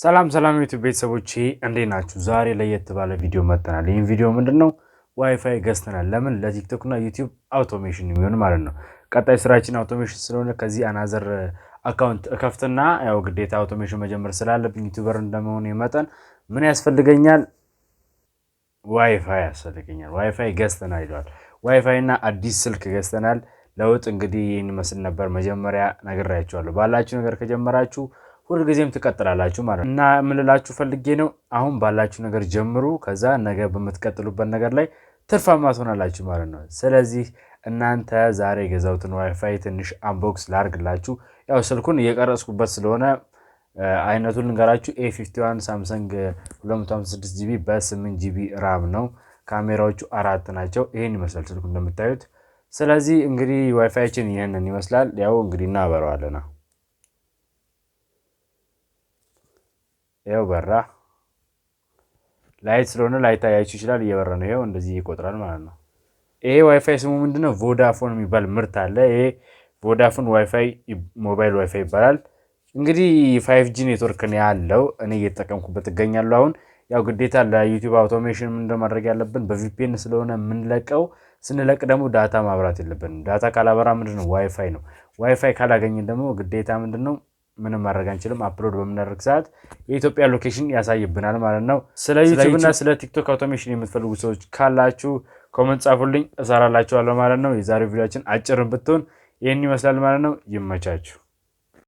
ሰላም ሰላም ዩቲዩብ ቤተሰቦቼ እንዴት ናችሁ? ዛሬ ለየት ባለ ቪዲዮ መጥተናል። ይህም ቪዲዮ ምንድን ነው? ዋይፋይ ገዝተናል። ለምን? ለቲክቶክ እና ዩቲዩብ automation የሚሆን ማለት ነው። ቀጣይ ስራችን automation ስለሆነ ከዚህ another account እከፍትና ያው ግዴታ automation መጀመር ስላለብኝ YouTuber እንደመሆኑ መጠን ምን ያስፈልገኛል? ዋይፋይ ያስፈልገኛል። ዋይፋይ ገዝተናል ይለዋል። ዋይፋይ እና አዲስ ስልክ ገዝተናል። ለውጥ እንግዲህ ይህን ይመስል ነበር። መጀመሪያ ነግሬያችኋለሁ። ባላችሁ ነገር ከጀመራችሁ ሁልጊዜም ትቀጥላላችሁ ማለት ነው። እና የምልላችሁ ፈልጌ ነው፣ አሁን ባላችሁ ነገር ጀምሩ። ከዛ ነገ በምትቀጥሉበት ነገር ላይ ትርፋማ ትሆናላችሁ ማለት ነው። ስለዚህ እናንተ ዛሬ የገዛሁትን ዋይፋይ ትንሽ unbox ላርግላችሁ። ያው ስልኩን እየቀረጽኩበት ስለሆነ አይነቱን ልንገራችሁ። A51 ሳምሰንግ 256 GB በ8 GB RAM ነው። ካሜራዎቹ አራት ናቸው። ይህን ይመስላል ስልኩ እንደምታዩት። ስለዚህ እንግዲህ ዋይፋያችን ይህንን ይመስላል። ያው እንግዲህ እናበረዋለና ያው በራ። Light ስለሆነ ላይታያችሁ ይችላል። እየበራ ነው። ይኸው እንደዚህ ይቆጥራል ማለት ነው። ይሄ ዋይፋይ ስሙ ምንድነው? ቮዳፎን የሚባል ምርት አለ። ይሄ ቮዳፎን ዋይፋይ ሞባይል ዋይፋይ ይባላል። እንግዲህ 5G network ነው ያለው። እኔ እየተጠቀምኩበት እገኛለሁ። አሁን ያው ግዴታ ለዩቲዩብ automation ምንድነው ማድረግ ያለብን? በ VPN ስለሆነ የምንለቀው፣ ስንለቅ ደግሞ data ማብራት የለብንም። Data ካላበራ ምንድነው ዋይፋይ ነው። ዋይፋይ ካላገኘን ደግሞ ግዴታ ምንድነው ምንም ማድረግ አንችልም። Upload በምናደርግ ሰዓት የኢትዮጵያ location ያሳይብናል ማለት ነው። ስለ ዩቲዩብ እና ስለ ቲክቶክ automation የምትፈልጉ ሰዎች ካላችሁ comment ጻፉልኝ፣ እሰራላችኋለሁ ማለት ነው። የዛሬው ቪዲዮችን አጭርን ብትሆን ይህን ይመስላል ማለት ነው። ይመቻችሁ።